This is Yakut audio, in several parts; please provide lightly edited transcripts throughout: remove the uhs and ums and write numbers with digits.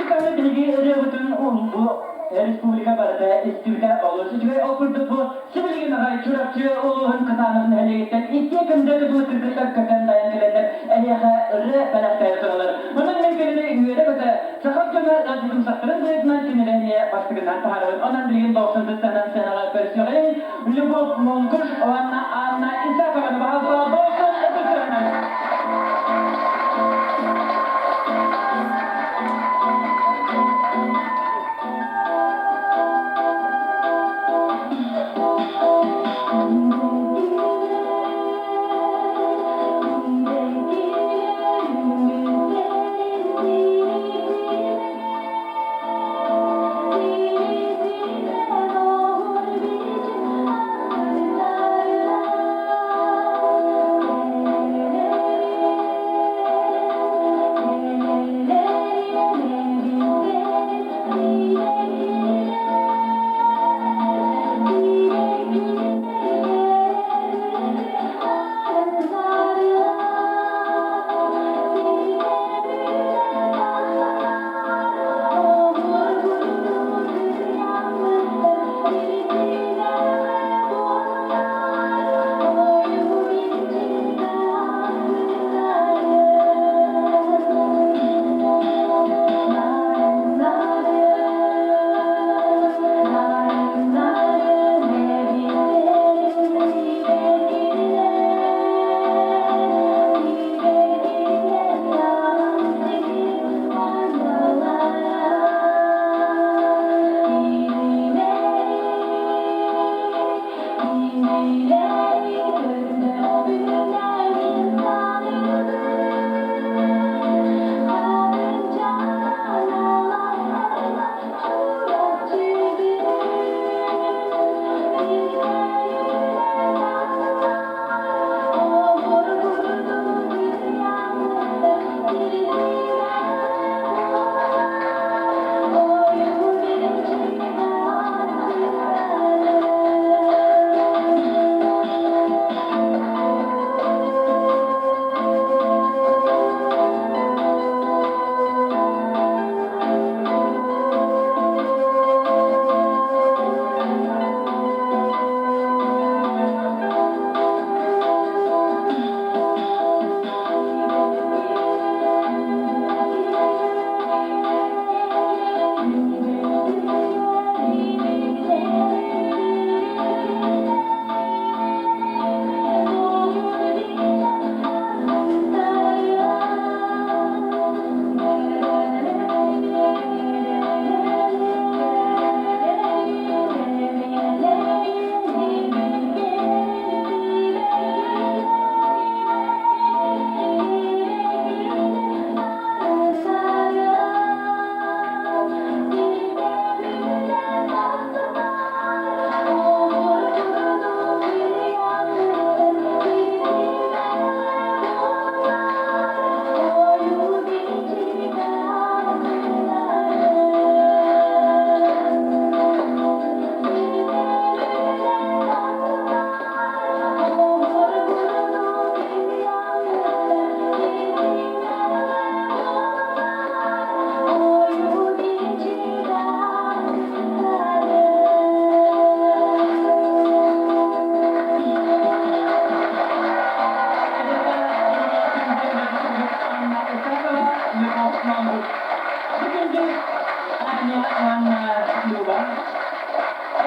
Кырдьык биһиги ырыабытын бу республика барыта истибитэ олус үчүгэй. Ол курдук бу сибилигин аҕай Чурапчы улууһун Кытаанах нэһилиэгиттэн икки күндэ кытылы кыргыттар көтөн дайан кэлэннэр эһиэхэ ырыа бэлэхтээри тураллар. Онон мин кинини үөрэ-көтө саха дьоно ыалдьытымсахтарын быһыытынан кинилэри эмиэ бастакынан таһаарабын. Онон билигин Дохсун сыттанан сыанаҕа көрсүөҕүҥ Любовь Монгуш уонна Анна Исакованы баһылыктаах Дохсун ытыстарынан.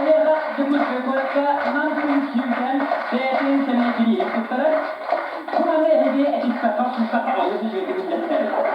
Эһиэхэ Дьокуускай куоракка Нам сүүрдэн бэйэтин сэмэй бирииһин туттарар. Бу маны эһиги этиспэххэ, охсуспакка олус үчүгэйдик үллэстэр.